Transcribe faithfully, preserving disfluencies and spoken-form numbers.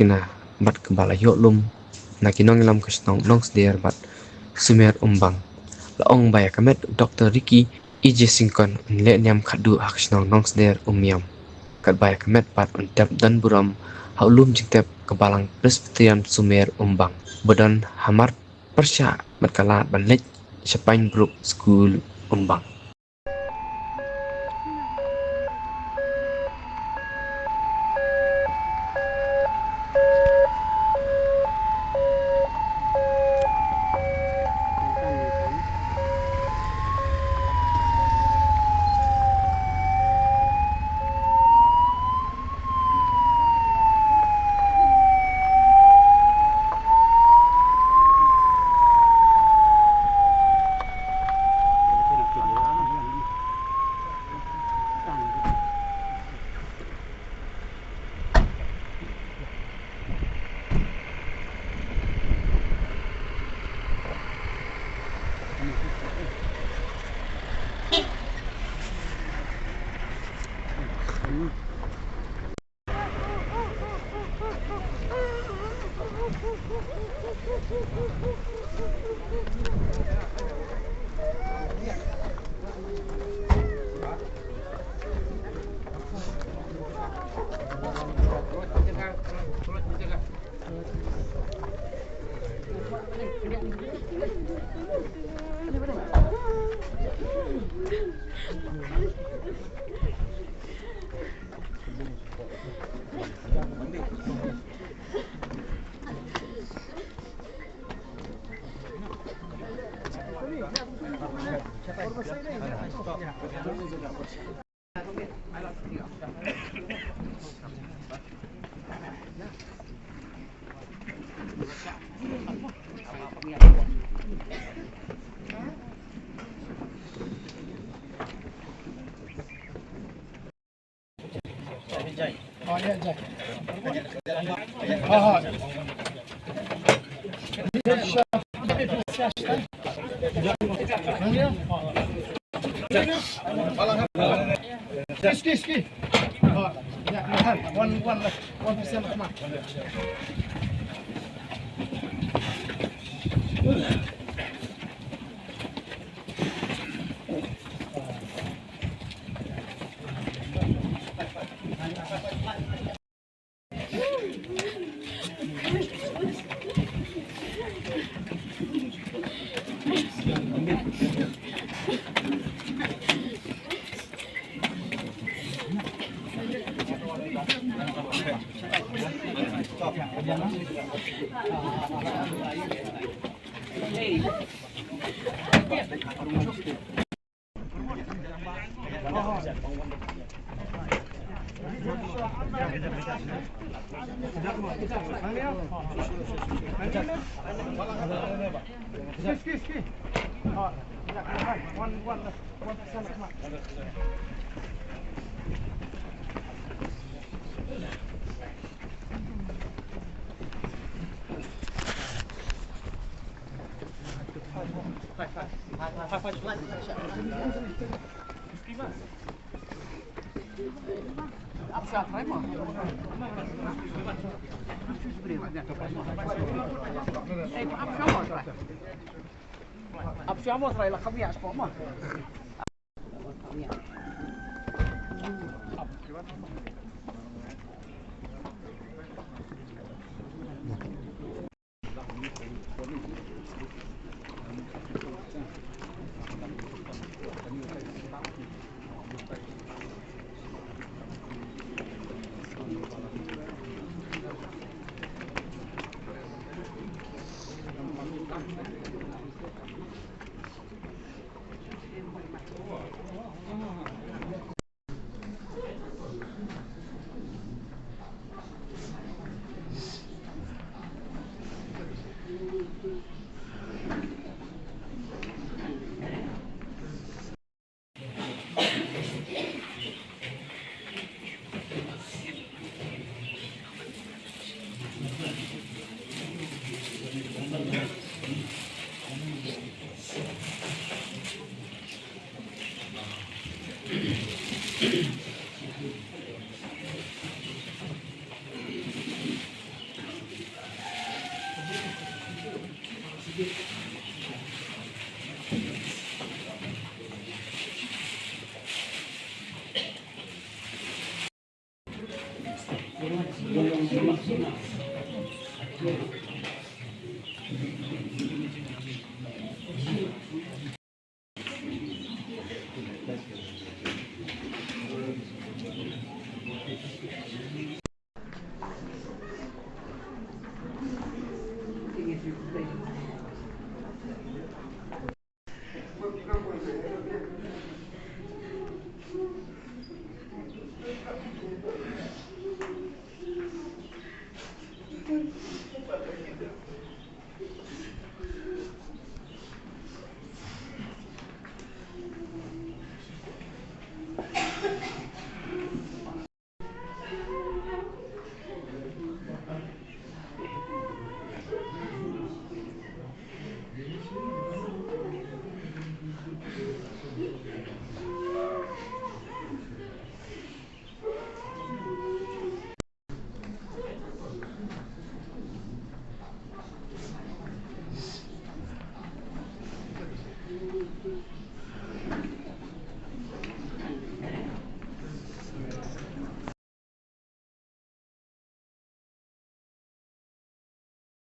kina bad kaba la ïoh lum na ki nongïalam ka shnong Nongsder bad Sumer Umbang. La ong ba ïa ka met u Doktor Ricky E J Syngkon un leh niam khadduh ha ka shnong Nongsder Umiam. Katba ïa ka met pat un tep don burom ha u lum jingtep ka Balang Presbyterian Sumer Umbang ba don ha mar pyrshah bad ka lad ban leit sha Pine Brook School Umbang. Ski, ski, ski. Oh, yeah, yeah. One, one, one percent, come on.